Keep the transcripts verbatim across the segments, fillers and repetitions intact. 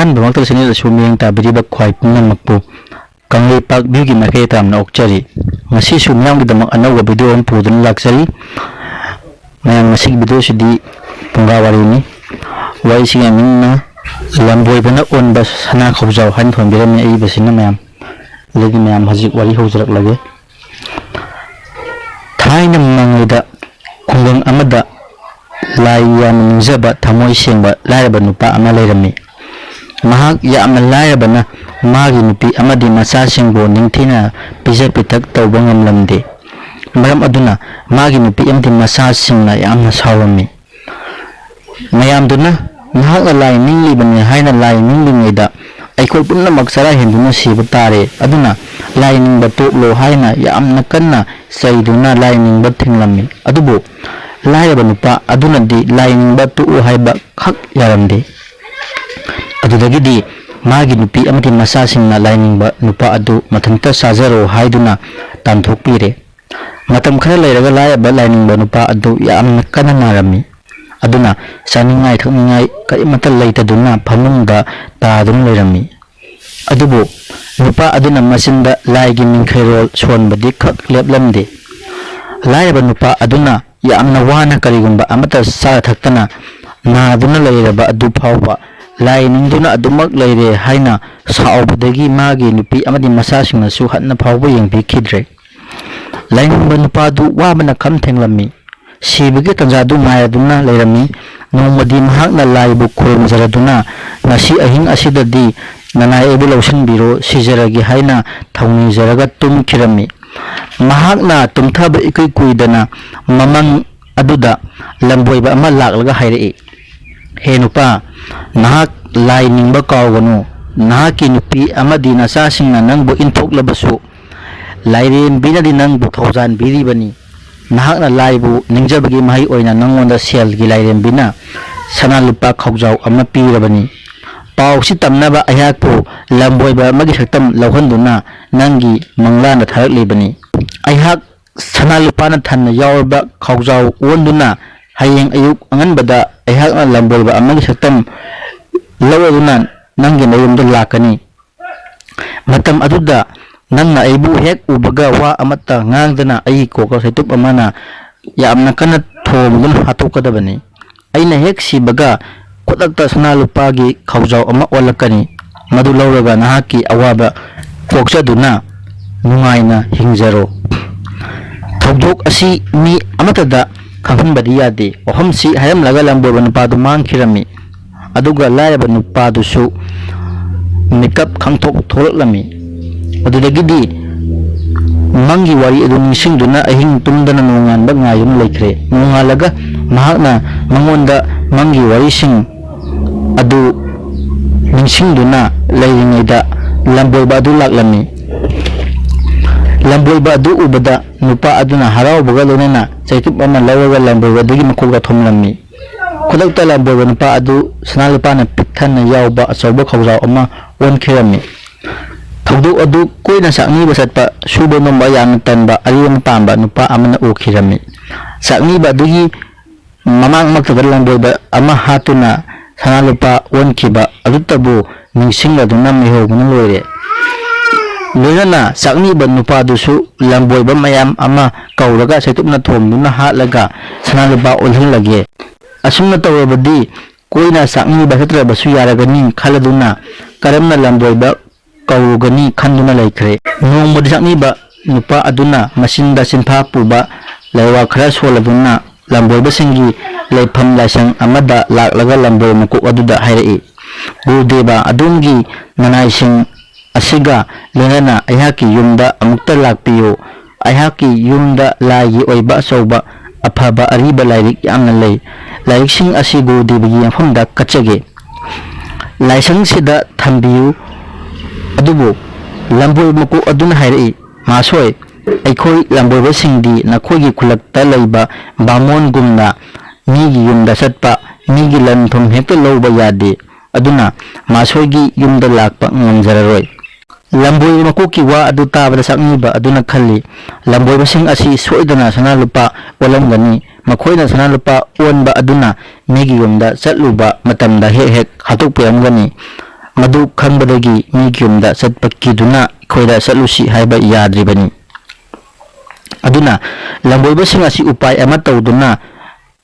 ꯑꯍꯥꯟꯕꯃꯛꯇ channel ꯑꯁꯤꯕꯨ ꯃꯤꯠꯌꯦꯡ ꯇꯥꯕꯤꯔꯤꯕ ꯈ꯭ꯋꯥꯏ ꯄꯨꯝꯅꯃꯛꯄꯨ ꯀꯪꯂꯩꯄꯥꯛ ꯚ꯭ꯌꯨꯒꯤ ꯃꯥꯏꯀꯩ ꯇꯔꯥꯝꯅ ꯑꯣꯛꯆꯔꯤ꯫ ꯉꯁꯤꯁꯨ ꯃꯤꯌꯥꯝꯒꯤꯗꯃꯛ ꯑꯅꯧꯕ ꯚꯤꯗꯤꯑꯣ ꯑꯃ ꯄꯨꯗꯨꯅ ꯂꯥꯛꯆꯔꯤ꯫ ꯃꯌꯥꯝ, ꯉꯁꯤꯒꯤ ꯚꯤꯗꯤꯑꯣꯁꯤꯗꯤ ꯐꯨꯡꯒꯥ ꯋꯥꯔꯤꯅꯤ꯫ ꯋꯥꯔꯤꯁꯤꯒꯤ ꯃꯃꯤꯡꯅ "ꯂꯝꯕꯣꯏꯕꯅ ꯑꯣꯟꯕ ꯁꯅꯥ ꯈꯧꯖꯥꯎ" ꯍꯥꯏꯅ ꯊꯣꯟꯕꯤꯔꯝꯃꯤ ꯑꯏꯕꯁꯤꯅ ꯃꯌꯥꯝ꯫ ꯑꯗꯨꯗꯤ ꯃꯌꯥꯝ, ꯍꯧꯖꯤꯛ ꯋꯥꯔꯤ ꯍꯧꯖꯔꯛꯂꯒꯦ꯫ ꯊꯥꯏꯅ ꯃꯃꯥꯡꯉꯩꯗ ꯈꯨꯡꯒꯪ ꯑꯃꯗ ꯂꯥꯏ ꯌꯥꯝꯅ ꯅꯤꯡꯖꯕ, ꯊꯃꯣꯏ ꯁꯦꯡꯕ ꯂꯥꯏꯔꯕ ꯅꯨꯄꯥ ꯑꯃ ꯂꯩꯔꯝꯃꯤ꯫ ꯃꯍꯥꯛ ꯌꯥꯝꯅ ꯂꯥꯏꯔꯕꯅ ꯃꯥꯒꯤ ꯅꯨꯄꯤ ꯑꯃꯗꯤ ꯃꯆꯥꯁꯤꯡꯕꯨ ꯅꯤꯡꯊꯤꯅ ꯄꯤꯖ ꯄꯤꯊꯛ ꯇꯧꯕ ꯉꯝꯂꯝꯗꯦ꯫ ꯃꯔꯝ ꯑꯗꯨꯅ ꯃꯥꯒꯤ ꯅꯨꯄꯤ ꯑꯃꯗꯤ ꯃꯆꯥꯁꯤꯡꯅ ꯌꯥꯝꯅ ꯁꯥꯎꯔꯝꯃꯤ꯫ ꯃꯌꯥꯝꯗꯨꯅ "ꯅꯍꯥꯛꯅ ꯂꯥꯏ ꯅꯤꯡꯂꯤꯕꯅꯤ ꯍꯥꯏꯅ ꯂꯥꯏ ꯅꯤꯡꯂꯤꯉꯩꯗ ꯑꯩꯈꯣꯏ ꯄꯨꯝꯅꯃꯛ ꯆꯔꯥ ꯍꯦꯟꯗꯨꯅ ꯁꯤꯕ ꯇꯥꯔꯦ꯫ ꯑꯗꯨꯅ ꯂꯥꯏ ꯅꯤꯡꯕ ꯇꯣꯛꯂꯣ" ꯍꯥꯏꯅ ꯌꯥꯝꯅ ꯀꯟꯅ ꯆꯩꯗꯨꯅ ꯂꯥꯏ ꯅꯤꯡꯕ ꯊꯤꯡꯂꯝꯃꯤ꯫ ꯑꯗꯨꯕꯨ ꯂꯥꯏꯔꯕ ꯅꯨꯄꯥ ꯑꯗꯨꯅꯗꯤ ꯂꯥꯏ ꯅꯤꯡꯕ ꯇꯣꯛꯎ ꯍꯥꯏꯕ ꯈꯛ ꯌꯥꯔꯝꯗꯦ꯫ ꯑꯗꯨꯗꯒꯤꯗꯤ ꯃꯥꯒꯤ ꯅꯨꯄꯤ ꯑꯃꯗꯤ ꯃꯆꯥꯁꯤꯡꯅ ꯂꯥꯏꯅꯤꯡꯕ ꯅꯨꯄꯥ ꯑꯗꯨ ꯃꯊꯟꯇ ꯆꯥꯖꯔꯣ ꯍꯥꯏꯗꯨꯅ ꯇꯥꯟꯊꯣꯛꯄꯤꯔꯦ꯫ ꯃꯇꯝ ꯈꯔ ꯂꯩꯔꯒ ꯂꯥꯏꯔꯕ ꯂꯥꯏꯅꯤꯡꯕ ꯅꯨꯄꯥ ꯑꯗꯨ ꯌꯥꯝꯅ ꯀꯟꯅ ꯅꯥꯔꯝꯃꯤ꯫ ꯑꯗꯨꯅ ꯆꯥꯅꯤꯡꯉꯥꯏ ꯊꯛꯅꯤꯡꯉꯥꯏ ꯀꯔꯤꯃꯠꯇ ꯂꯩꯇꯗꯨꯅ ꯐꯃꯨꯡꯗ ꯇꯥꯗꯨꯅ ꯂꯩꯔꯝꯃꯤ꯫ ꯑꯗꯨꯕꯨ ꯅꯨꯄꯥ ꯑꯗꯨꯅ ꯃꯆꯤꯟꯗ ꯂꯥꯏꯒꯤ ꯃꯤꯡꯈꯩꯔꯣꯜ ꯁꯣꯟꯕꯗꯤ ꯈꯛ ꯂꯦꯞꯂꯝꯗꯦ꯫ ꯂꯥꯏꯔꯕ ꯅꯨꯄꯥ ꯑꯗꯨꯅ ꯌꯥꯝꯅ ꯋꯥꯅ ꯀꯔꯤꯒꯨꯝꯕ ꯑꯃꯠꯇ ꯆꯥ ꯊꯛꯇꯅ ꯅꯥꯗꯨꯅ ꯂꯩꯔꯕ ꯑꯗꯨ ꯐꯥꯎꯕ ꯂꯥꯏ ꯅꯤꯡꯗꯨꯅ ꯑꯗꯨꯃꯛ ꯂꯩꯔꯦ ꯍꯥꯏꯅ ꯁꯥꯎꯕꯗꯒꯤ ꯃꯥꯒꯤ ꯅꯨꯄꯤ ꯑꯃꯗꯤ ꯃꯆꯥꯁꯤꯡꯅꯁꯨ ꯍꯟꯅ ꯐꯥꯎꯕ ꯌꯦꯡꯕꯤꯈꯤꯗ꯭ꯔꯦ꯫ ꯂꯥꯏꯅꯤꯡꯕ ꯅꯨꯄꯥꯗꯨ ꯋꯥꯕꯅ ꯈꯝ ꯊꯦꯡꯂꯝꯃꯤ꯫ ꯁꯤꯕꯒꯤ ꯇꯟꯖꯥꯗꯨ ꯉꯥꯏꯔꯗꯨꯅ ꯂꯩꯔꯝꯃꯤ꯫ ꯅꯣꯡꯃꯗꯤ ꯃꯍꯥꯛꯅ ꯂꯥꯏꯕꯨ ꯈꯨꯔꯨꯝꯖꯔꯗꯨꯅ, "ꯉꯁꯤ ꯑꯍꯤꯡ ꯑꯁꯤꯗꯗꯤ ꯅꯅꯥꯏ ꯑꯩꯕꯨ ꯂꯧꯁꯤꯟꯕꯤꯔꯣ, ꯁꯤꯖꯔꯒꯦ" ꯍꯥꯏꯅ ꯊꯧꯅꯤꯖꯔꯒ ꯇꯨꯝꯈꯤꯔꯝꯃꯤ꯫ ꯃꯍꯥꯛꯅ ꯇꯨꯝꯊꯕ ꯏꯀꯨꯏ ꯀꯨꯏꯗꯅ ꯃꯃꯪ ꯑꯗꯨꯗ ꯂꯝꯕꯣꯏꯕ ꯑꯃ ꯂꯥꯛꯂꯒ ꯍꯥꯏꯔꯛꯏ, "ꯍꯦ ꯅꯨꯄꯥ, ꯅꯍꯥꯛ ꯂꯥꯏ ꯅꯤꯡꯕ ꯀꯥꯎꯒꯅꯨ꯫ ꯅꯍꯥꯛꯀꯤ ꯅꯨꯄꯤ ꯑꯃꯗꯤ ꯅꯆꯥꯁꯤꯡꯅ ꯅꯪꯕꯨ ꯏꯟꯊꯣꯛꯂꯕꯁꯨ, ꯂꯥꯏꯔꯦꯝꯕꯤꯅꯗꯤ ꯅꯪꯕꯨ ꯊꯧꯖꯥꯟꯕꯤꯔꯤꯕꯅꯤ꯫ ꯅꯍꯥꯛꯅ ꯂꯥꯏꯕꯨ ꯅꯤꯡꯖꯕꯒꯤ ꯃꯍꯩ ꯑꯣꯏꯅ ꯅꯪꯉꯣꯟꯗ ꯁꯦꯜꯒꯤ ꯂꯥꯏꯔꯦꯝꯕꯤꯅ ꯁꯅꯥ ꯂꯨꯄꯥ ꯈꯧꯖꯥꯎ ꯑꯃ ꯄꯤꯔꯕꯅꯤ꯫ ꯄꯥꯎꯁꯤ ꯇꯝꯅꯕ ꯑꯩꯍꯥꯛꯄꯨ ꯂꯝꯕꯣꯏꯕ ꯑꯃꯒꯤ ꯁꯛꯇꯝ ꯂꯧꯍꯟꯗꯨꯅ ꯅꯪꯒꯤ ꯃꯪꯂꯥꯟꯗ ꯊꯥꯔꯛꯂꯤꯕꯅꯤ꯫ ꯑꯩꯍꯥꯛ ꯁꯅꯥ ꯂꯨꯄꯥꯅ ꯊꯟꯅ ꯌꯥꯎꯔꯕ ꯈꯧꯖꯥꯎ ꯑꯣꯟꯗꯨꯅ ꯍꯌꯦꯡ ꯑꯌꯨꯛ ꯑꯉꯟꯕꯗ ꯑꯩꯍꯥꯛꯅ ꯂꯝꯕꯣꯏꯕ ꯑꯃꯒꯤ ꯁꯛꯇꯝ ꯂꯧꯔꯗꯨꯅ ꯅꯪꯒꯤ ꯅꯌꯨꯝꯗ ꯂꯥꯛꯀꯅꯤ꯫ ꯃꯇꯝ ꯑꯗꯨꯗ ꯅꯪꯅ ꯑꯩꯕꯨ ꯍꯦꯛ ꯎꯕꯒ ꯋꯥ ꯑꯃꯠꯇ ꯉꯥꯡꯗꯅ ꯑꯩꯒꯤ ꯀꯣꯛꯇ ꯁꯩꯇꯨꯞ ꯑꯃꯅ ꯌꯥꯝꯅ ꯀꯟꯅ ꯊꯣꯝꯗꯨꯅ ꯍꯥꯠꯇꯣꯛꯀꯗꯕꯅꯤ꯫ ꯑꯩꯅ ꯍꯦꯛ ꯁꯤꯕꯒ ꯈꯨꯗꯛꯇ ꯁꯅꯥ ꯂꯨꯄꯥꯒꯤ ꯈꯥꯎꯖꯥꯎ ꯑꯃ ꯑꯣꯜꯂꯛꯀꯅꯤ꯫ ꯃꯗꯨ ꯂꯧꯔꯒ ꯅꯍꯥꯛꯀꯤ ꯑꯋꯥꯕ ꯀꯣꯛꯆꯗꯨꯅ ꯅꯨꯡꯉꯥꯏꯅ ꯍꯤꯡꯖꯔꯣ꯫ ꯊꯧꯗꯣꯛ ꯑꯁꯤ ꯃꯤ ꯑꯃꯠꯇꯗ ꯈꯪꯍꯟꯕꯗꯤ ꯌꯥꯗꯦ꯫ ꯋꯥꯐꯝꯁꯤ ꯍꯥꯏꯔꯝꯂꯒ ꯂꯝꯕꯣꯏꯕ ꯅꯨꯄꯥꯗꯨ ꯃꯥꯡꯈꯤꯔꯝꯃꯤ꯫ ꯑꯗꯨꯒ ꯂꯥꯏꯔꯕ ꯅꯨꯄꯥꯗꯨꯁꯨ ꯃꯤꯀꯞ ꯈꯪꯊꯣꯛ ꯊꯣꯛꯂꯛꯂꯝꯃꯤ꯫ ꯑꯗꯨꯗꯒꯤꯗꯤ ꯃꯪꯒꯤ ꯋꯥꯔꯤ ꯑꯗꯨ ꯅꯤꯡꯁꯤꯡꯗꯨꯅ ꯑꯍꯤꯡ ꯇꯨꯝꯗꯅ ꯅꯣꯡꯉꯥꯟꯕ ꯉꯥꯏꯗꯨꯅ ꯂꯩꯈ꯭ꯔꯦ꯫ ꯅꯣꯡꯉꯥꯜꯂꯒ ꯃꯍꯥꯛꯅ ꯃꯉꯣꯟꯗ ꯃꯪꯒꯤ ꯋꯥꯔꯤꯁꯤꯡ ꯑꯗꯨ ꯅꯤꯡꯁꯤꯡꯗꯨꯅ ꯂꯩꯔꯤꯉꯩꯗ ꯂꯝꯕꯣꯏꯕ ꯑꯗꯨ ꯂꯥꯛꯂꯝꯃꯤ꯫ ꯂꯝꯕꯣꯏꯕ ꯑꯗꯨ ꯎꯕꯗ ꯅꯨꯄꯥ ꯑꯗꯨꯅ ꯍꯔꯥꯎꯕꯒ ꯂꯣꯏꯅꯅ ꯆꯩꯇꯨꯞ ꯑꯃ ꯂꯧꯔꯒ ꯂꯝꯕꯣꯏꯕ ꯑꯗꯨꯒꯤ ꯃꯀꯣꯛꯇ ꯊꯣꯝꯂꯝꯃꯤ꯫ ꯈꯨꯗꯛꯇ ꯂꯝꯕꯣꯏꯕ ꯅꯨꯄꯥ ꯑꯗꯨ ꯁꯅꯥ ꯂꯨꯄꯥꯅ ꯄꯤꯛ ꯊꯟꯅ ꯌꯥꯎꯕ ꯑꯆꯧꯕ ꯈꯧꯖꯥꯎ ꯑꯃ ꯑꯣꯟꯈꯤꯔꯝꯃꯤ꯫ ꯊꯧꯗꯣꯛ ꯑꯗꯨ ꯀꯣꯏꯅ ꯆꯥꯛꯅꯤꯕ ꯆꯠꯄ, ꯁꯨꯕ ꯅꯣꯝꯕ ꯌꯥꯝꯅ ꯇꯟꯕ, ꯑꯔꯦꯝꯕ ꯄꯥꯝꯕ ꯅꯨꯄꯥ ꯑꯃꯅ ꯎꯈꯤꯔꯝꯃꯤ꯫ ꯆꯥꯛꯅꯤꯕ ꯑꯗꯨꯒꯤ ꯃꯃꯥꯡꯃꯛꯇꯗ ꯂꯝꯕꯣꯏꯕ ꯑꯃ ꯍꯥꯠꯇꯨꯅ ꯁꯅꯥ ꯂꯨꯄꯥ ꯑꯣꯟꯈꯤꯕ ꯑꯗꯨꯇꯕꯨ ꯅꯤꯡꯁꯤꯡꯂꯗꯨꯅ ꯃꯤꯍꯧꯕꯅ ꯂꯣꯏꯔꯦ꯫ ꯂꯣꯏꯅꯅ ꯆꯥꯛꯅꯤꯕ ꯅꯨꯄꯥꯗꯨꯁꯨ ꯂꯝꯕꯣꯏꯕ ꯃꯌꯥꯝ ꯑꯃ ꯀꯧꯔꯒ ꯆꯩꯇꯨꯞꯅ ꯊꯣꯝꯗꯨꯅ ꯍꯥꯠꯂꯒ ꯁꯅꯥ ꯂꯨꯄꯥ ꯑꯣꯜꯍꯜꯂꯒꯦ꯫ ꯑꯁꯨꯝꯅ ꯇꯧꯔꯕꯗꯤ ꯀꯣꯏꯅ ꯆꯥꯛꯅꯤꯕ ꯆꯠꯇ꯭ꯔꯕꯁꯨ ꯌꯥꯔꯒꯅꯤ ꯈꯜꯂꯗꯨꯅ ꯀꯔꯝꯅ ꯂꯝꯕꯣꯏꯕ ꯀꯧꯔꯨꯒꯅꯤ ꯈꯟꯗꯨꯅ ꯂꯩꯈ꯭ꯔꯦ꯫ ꯅꯣꯡꯃꯗꯤ ꯆꯥꯛꯅꯤꯕ ꯅꯨꯄꯥ ꯑꯗꯨꯅ ꯃꯆꯤꯟꯗ ꯆꯤꯟꯐꯥ ꯄꯨꯕ ꯂꯥꯏꯋꯥ ꯈꯔ ꯁꯣꯜꯂꯗꯨꯅ ꯂꯝꯕꯣꯏꯕꯁꯤꯡꯒꯤ ꯂꯩꯐꯝ ꯂꯥꯏꯁꯪ ꯑꯃꯗ ꯂꯥꯛꯂꯒ ꯂꯝꯕꯣꯏ ꯃꯀꯣꯛ ꯑꯗꯨꯗ ꯍꯥꯏꯔꯛꯏ, "ꯒꯨꯔꯨꯗꯦꯕ, ꯑꯗꯣꯝꯒꯤ ꯅꯅꯥꯏꯁꯤꯡ ꯑꯁꯤꯒ ꯂꯣꯏꯅꯅ ꯑꯩꯍꯥꯛꯀꯤ ꯌꯨꯝꯗ ꯑꯃꯨꯛꯇ ꯂꯥꯛꯄꯤꯌꯨ꯫ ꯑꯩꯍꯥꯛꯀꯤ ꯌꯨꯝꯗ ꯂꯥꯏꯒꯤ ꯑꯣꯏꯕ ꯑꯆꯧꯕ ꯑꯐꯕ ꯑꯔꯤꯕ ꯂꯥꯏꯔꯤꯛ ꯌꯥꯝꯅ ꯂꯩ꯫ ꯂꯥꯏꯔꯤꯛꯁꯤꯡ ꯑꯁꯤ ꯒꯨꯔꯨꯗꯦꯕꯒꯤ ꯃꯐꯝꯗ ꯀꯠꯆꯒꯦ꯫" ꯂꯥꯏꯁꯪꯁꯤꯗ ꯊꯝꯕꯤꯌꯨ꯫ ꯑꯗꯨꯕꯨ ꯂꯝꯕꯣꯏ ꯃꯀꯣꯛ ꯑꯗꯨꯅ ꯍꯥꯏꯔꯛꯏ, "ꯃꯍꯥꯁꯣꯏ, ꯑꯩꯈꯣꯏ ꯂꯝꯕꯣꯏꯕꯁꯤꯡꯗꯤ ꯅꯈꯣꯏꯒꯤ ꯈꯨꯜꯂꯛꯇ ꯂꯩꯕ ꯕꯥꯃꯣꯟꯒꯨꯝꯅ ꯃꯤꯒꯤ ꯌꯨꯝꯗ ꯆꯠꯄ, ꯃꯤꯒꯤ ꯂꯟ ꯊꯨꯝ ꯍꯦꯛꯇ ꯂꯧꯕ ꯌꯥꯗꯦ꯫ ꯑꯗꯨꯅ ꯃꯍꯥꯁꯣꯏꯒꯤ ꯌꯨꯝꯗ ꯂꯥꯛꯄ ꯉꯝꯖꯔꯔꯣꯏ꯫" ꯂꯝꯕꯣꯏ ꯃꯀꯣꯛꯀꯤ ꯋꯥ ꯑꯗꯨ ꯇꯥꯕꯗ ꯆꯥꯛꯅꯤꯕ ꯑꯗꯨꯅ ꯈꯜꯂꯤ, "ꯂꯝꯕꯣꯏꯕꯁꯤꯡ ꯑꯁꯤ ꯁꯣꯏꯗꯅ ꯁꯅꯥ ꯂꯨꯄꯥ ꯑꯣꯜꯂꯝꯒꯅꯤ꯫ ꯃꯈꯣꯏꯅ ꯁꯅꯥ ꯂꯨꯄꯥ ꯑꯣꯟꯕ ꯑꯗꯨꯅ ꯃꯤꯒꯤ ꯌꯨꯝꯗ ꯆꯠꯂꯨꯕ ꯃꯇꯝꯗ ꯍꯦꯛ ꯍꯦꯛ ꯍꯥꯠꯇꯣꯛꯄꯤꯔꯝꯒꯅꯤ꯫ ꯃꯗꯨ ꯈꯪꯕꯗꯒꯤ ꯃꯤꯒꯤ ꯌꯨꯝꯗ ꯆꯠꯄ ꯀꯤꯗꯨꯅ ꯑꯩꯈꯣꯏꯗ ꯆꯠꯂꯨꯁꯤ ꯍꯥꯏꯕ ꯌꯥꯗ꯭ꯔꯤꯕꯅꯤ꯫ ꯑꯗꯨꯅ ꯂꯝꯕꯣꯏꯕꯁꯤꯡ ꯑꯁꯤ ꯎꯄꯥꯏ ꯑꯃ ꯇꯧꯗꯨꯅ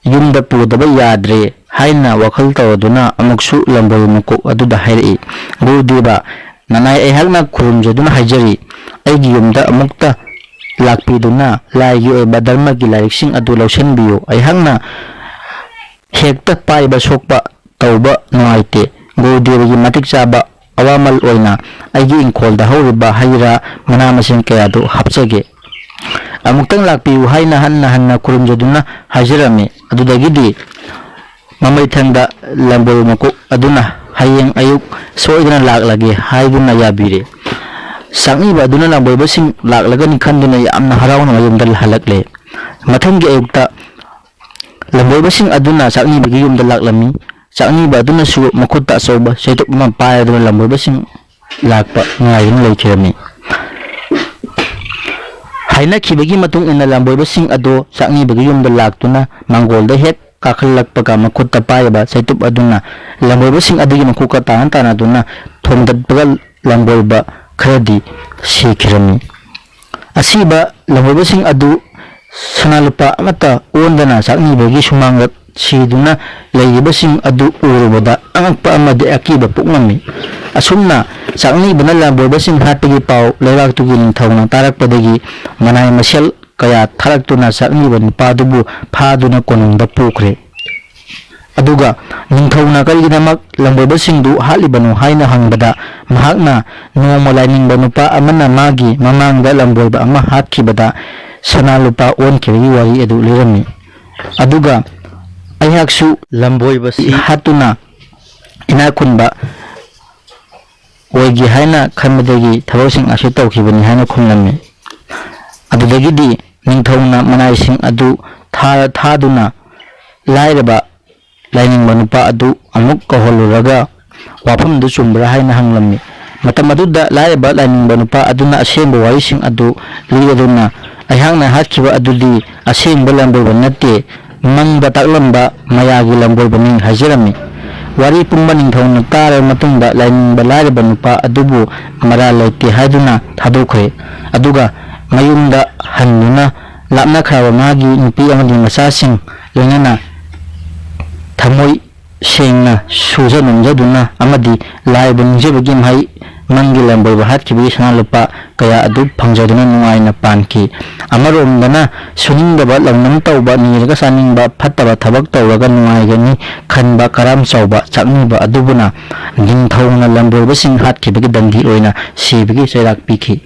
ꯌꯨꯝꯗ ꯄꯨꯗꯕ ꯌꯥꯗ꯭ꯔꯦ ꯍꯥꯏꯅ ꯋꯥꯈꯜ ꯇꯧꯔꯗꯨꯅ ꯑꯃꯨꯛꯁꯨ ꯂꯝꯕꯣꯏꯕ ꯃꯀꯣꯛ ꯑꯗꯨꯗ ꯍꯥꯏꯔꯛꯏ, "ꯒꯨꯔꯨꯗꯦꯕ, ꯅꯅꯥꯏ ꯑꯩꯍꯥꯛꯅ ꯈꯨꯔꯨꯝꯖꯗꯨꯅ ꯍꯥꯏꯖꯔꯤ, ꯑꯩꯒꯤ ꯌꯨꯝꯗ ꯑꯃꯨꯛꯇ ꯂꯥꯛꯄꯤꯗꯨꯅ ꯂꯥꯏꯒꯤ ꯑꯣꯏꯕ ꯙꯔꯃꯒꯤ ꯂꯥꯏꯔꯤꯛꯁꯤꯡ ꯑꯗꯨ ꯂꯧꯁꯤꯟꯕꯤꯌꯨ꯫ ꯑꯩꯍꯥꯛꯅ ꯍꯦꯛꯇ ꯄꯥꯏꯕ ꯁꯣꯛꯄ ꯇꯧꯕ ꯅꯨꯡꯉꯥꯏꯇꯦ꯫ ꯒꯨꯔꯨꯗꯦꯕꯒꯤ ꯃꯇꯤꯛ ꯆꯥꯕ ꯑꯋꯥꯃꯜ ꯑꯣꯏꯅ ꯑꯩꯒꯤ ꯏꯪꯈꯣꯜꯗ ꯍꯧꯔꯤꯕ ꯍꯩ ꯔꯥ ꯃꯅꯥ ꯃꯁꯤꯡ ꯀꯌꯥꯗꯨ ꯍꯥꯞꯆꯒꯦ꯫ ꯑꯃꯨꯛꯇꯪ ꯂꯥꯛꯄꯤꯌꯨ" ꯍꯥꯏꯅ ꯍꯟꯅ ꯍꯟꯅ ꯈꯨꯔꯨꯝꯖꯗꯨꯅ ꯍꯥꯏꯖꯔꯝꯃꯤ꯫ ꯑꯗꯨꯗꯒꯤꯗꯤ ꯃꯃꯩꯊꯪꯗ ꯂꯝꯕꯣꯏꯕ ꯃꯀꯣꯛ ꯑꯗꯨꯅ "ꯍꯌꯦꯡ ꯑꯌꯨꯛ ꯁꯣꯏꯗꯅ ꯂꯥꯛꯂꯒꯦ" ꯍꯥꯏꯗꯨꯅ ꯌꯥꯕꯤꯔꯦ꯫ ꯆꯥꯛꯅꯤꯕ ꯑꯗꯨꯅ ꯂꯝꯕꯣꯏꯕꯁꯤꯡ ꯂꯥꯛꯂꯒꯅꯤ ꯈꯟꯗꯨꯅ ꯌꯥꯝꯅ ꯍꯔꯥꯎꯅ ꯃꯌꯨꯝꯗ ꯍꯜꯂꯛꯂꯦ꯫ ꯃꯊꯪꯒꯤ ꯑꯌꯨꯛꯇ ꯂꯝꯕꯣꯏꯕꯁꯤꯡ ꯑꯗꯨꯅ ꯆꯥꯛꯅꯤꯕꯒꯤ ꯌꯨꯝꯗ ꯂꯥꯛꯂꯝꯃꯤ꯫ ꯆꯥꯛꯅꯤꯕ ꯑꯗꯨꯅꯁꯨ ꯃꯈꯨꯠꯇ ꯑꯆꯧꯕ ꯆꯩꯇꯨꯞ ꯑꯃ ꯄꯥꯏꯔꯗꯨꯅ ꯂꯝꯕꯣꯏꯕꯁꯤꯡ ꯂꯥꯛꯄ ꯉꯥꯏꯗꯨꯅ ꯂꯩꯈꯤꯔꯝꯃꯤ꯫ ꯍꯥꯏꯅꯈꯤꯕꯒꯤ ꯃꯇꯨꯡ ꯏꯟꯅ ꯂꯝꯕꯣꯏꯕꯁꯤꯡ ꯑꯗꯨ ꯆꯥꯛꯅꯤꯕꯒꯤ ꯌꯨꯝꯗ ꯂꯥꯛꯇꯨꯅ ꯃꯥꯡꯒꯣꯜꯗ ꯍꯦꯛ ꯀꯥꯈꯠꯂꯛꯄꯒ ꯃꯈꯨꯠꯇ ꯄꯥꯏꯔꯤꯕ ꯆꯩꯇꯨꯞ ꯑꯗꯨꯅ ꯂꯝꯕꯣꯏꯕꯁꯤꯡ ꯑꯗꯨꯒꯤ ꯃꯀꯣꯛꯀ ꯇꯥꯟꯅ ꯇꯥꯟꯅꯗꯨꯅ ꯊꯣꯝꯗꯠꯄꯒ ꯂꯝꯕꯣꯏꯕ ꯈꯔꯗꯤ ꯁꯤꯈꯤꯔꯝꯃꯤ꯫ ꯑꯁꯤꯕ ꯂꯝꯕꯣꯏꯕꯁꯤꯡ ꯑꯗꯨ ꯁꯅꯥ ꯂꯨꯄꯥ ꯑꯃꯠꯇ ꯑꯣꯟꯗꯅ ꯆꯥꯛꯅꯤꯕꯒꯤ ꯁꯨꯃꯥꯡꯗ ꯁꯤꯗꯨꯅ ꯂꯩꯔꯤꯕꯁꯤꯡ ꯑꯗꯨ ꯎꯔꯨꯕꯗ ꯑꯉꯛꯄ ꯑꯃꯗꯤ ꯑꯀꯤꯕ ꯄꯣꯛꯂꯝꯃꯤ꯫ ꯑꯁꯨꯝꯅ ꯆꯥꯛꯅꯤꯕꯅ ꯂꯝꯕꯣꯏꯕꯁꯤꯡ ꯍꯥꯠꯄꯒꯤ ꯄꯥꯎ ꯂꯩꯕꯥꯛꯇꯨꯒꯤ ꯅꯤꯡꯊꯧꯅ ꯇꯥꯔꯛꯄꯗꯒꯤ ꯃꯅꯥꯏ ꯃꯁꯦꯜ ꯀꯌꯥ ꯊꯥꯔꯛꯇꯨꯅ ꯆꯥꯛꯅꯤꯕ ꯅꯨꯄꯥꯗꯨꯕꯨ ꯐꯥꯗꯨꯅ ꯀꯣꯅꯨꯡꯗ ꯄꯨꯈ꯭ꯔꯦ꯫ ꯑꯗꯨꯒ ꯅꯤꯡꯊꯧꯅ ꯀꯔꯤꯒꯤꯗꯃꯛ ꯂꯝꯕꯣꯏꯕꯁꯤꯡꯗꯨ ꯍꯥꯠꯂꯤꯕꯅꯣ ꯍꯥꯏꯅ ꯍꯪꯕꯗ, ꯃꯍꯥꯛꯅ ꯅꯣꯡꯃ ꯂꯥꯏꯅꯤꯡꯕ ꯅꯨꯄꯥ ꯑꯃꯅ ꯃꯥꯒꯤ ꯃꯃꯥꯡꯗ ꯂꯝꯕꯣꯏꯕ ꯑꯃ ꯍꯥꯠꯈꯤꯕꯗ ꯁꯅꯥ ꯂꯨꯄꯥ ꯑꯣꯟꯈꯤꯕꯒꯤ ꯋꯥꯔꯤ ꯑꯗꯨ ꯂꯤꯔꯝꯃꯤ꯫ ꯑꯗꯨꯒ ꯑꯩꯍꯥꯛꯁꯨ ꯂꯝꯕꯣꯏꯕꯁꯤ ꯍꯥꯠꯇꯨꯅ ꯏꯅꯥꯛ ꯈꯨꯟꯕ ꯑꯣꯏꯒꯦ ꯍꯥꯏꯅ ꯈꯟꯕꯗꯒꯤ ꯊꯕꯛꯁꯤꯡ ꯑꯁꯤ ꯇꯧꯈꯤꯕꯅꯤ ꯍꯥꯏꯅ ꯈꯨꯝꯂꯝꯃꯤ꯫ ꯑꯗꯨꯗꯒꯤꯗꯤ ꯅꯤꯡꯊꯧꯅ ꯃꯅꯥꯏꯁꯤꯡ ꯑꯗꯨ ꯊꯥ-, ꯊꯥꯗꯨꯅ ꯂꯥꯏꯔꯕ ꯂꯥꯏꯅꯤꯡꯕ ꯅꯨꯄꯥ ꯑꯗꯨ ꯑꯃꯨꯛ ꯀꯧꯍꯜꯂꯨꯔꯒ ꯋꯥꯐꯝꯗꯨ ꯆꯨꯝꯕ꯭ꯔꯥ ꯍꯥꯏꯅ ꯍꯪꯂꯝꯃꯤ꯫ ꯃꯇꯝ ꯑꯗꯨꯗ ꯂꯥꯏꯔꯕ ꯂꯥꯏꯅꯤꯡꯕ ꯅꯨꯄꯥ ꯑꯗꯨꯅ ꯑꯁꯦꯡꯕ ꯋꯥꯔꯤꯁꯤꯡ ꯑꯗꯨ ꯂꯤꯔꯗꯨꯅ, "ꯑꯩꯍꯥꯛꯅ ꯍꯥꯠꯈꯤꯕ ꯑꯗꯨꯗꯤ ꯑꯁꯦꯡꯕ ꯂꯝꯕꯣꯏꯕ ꯅꯠꯇꯦ, ꯃꯪꯗ ꯇꯥꯛꯂꯝꯕ ꯃꯌꯥꯒꯤ ꯂꯝꯕꯣꯏꯕꯅꯤ" ꯍꯥꯏꯖꯔꯝꯃꯤ꯫ ꯋꯥꯔꯤ ꯄꯨꯝꯕ ꯅꯤꯡꯊꯧꯅ ꯇꯥꯔꯕ ꯃꯇꯨꯡꯗ, ꯂꯥꯏꯅꯤꯡꯕ ꯂꯥꯏꯔꯕ ꯅꯨꯄꯥ ꯑꯗꯨꯕꯨ ꯃꯔꯥꯜ ꯂꯩꯇꯦ ꯍꯥꯏꯗꯨꯅ ꯊꯥꯗꯣꯛꯈ꯭ꯔꯦ꯫ ꯑꯗꯨꯒ ꯃꯌꯨꯝꯗ ꯍꯟꯗꯨꯅ ꯂꯥꯞꯅꯈ꯭ꯔꯕ ꯃꯥꯒꯤ ꯅꯨꯄꯤ ꯑꯃꯗꯤ ꯃꯆꯥꯁꯤꯡ ꯂꯣꯏꯅꯅ ꯊꯃꯣꯏ ꯁꯦꯡꯅ ꯁꯨꯖ ꯅꯣꯝꯖꯗꯨꯅ ꯑꯃꯗꯤ ꯂꯥꯏꯕꯨ ꯅꯤꯡꯖꯕꯒꯤ ꯃꯍꯩ ꯃꯪꯒꯤ ꯂꯝꯕꯣꯏꯕ ꯍꯥꯠꯈꯤꯕꯒꯤ ꯁꯅꯥ ꯂꯨꯄꯥ ꯀꯌꯥ ꯑꯗꯨ ꯐꯪꯖꯗꯨꯅ ꯅꯨꯡꯉꯥꯏꯅ ꯄꯥꯟꯈꯤ꯫ ꯑꯃꯔꯣꯝꯗꯅ ꯁꯨꯅꯤꯡꯗꯕ, ꯂꯧꯅꯝ ꯇꯧꯕ, ꯅꯤꯔꯒ ꯆꯥꯅꯤꯡꯕ, ꯐꯠꯇꯕ ꯊꯕꯛ ꯇꯧꯔꯒ ꯅꯨꯡꯉꯥꯏꯒꯅꯤ ꯈꯟꯕ ꯀꯔꯥꯝ ꯆꯥꯎꯕ ꯆꯥꯛꯅꯤꯕ ꯑꯗꯨꯕꯨꯅ ꯅꯤꯡꯊꯧꯅ ꯂꯝꯕꯣꯏꯕꯁꯤꯡ ꯍꯥꯠꯈꯤꯕꯒꯤ ꯗꯟꯗꯤ ꯑꯣꯏꯅ ꯁꯤꯕꯒꯤ ꯆꯩꯔꯥꯛ ꯄꯤꯈꯤ꯫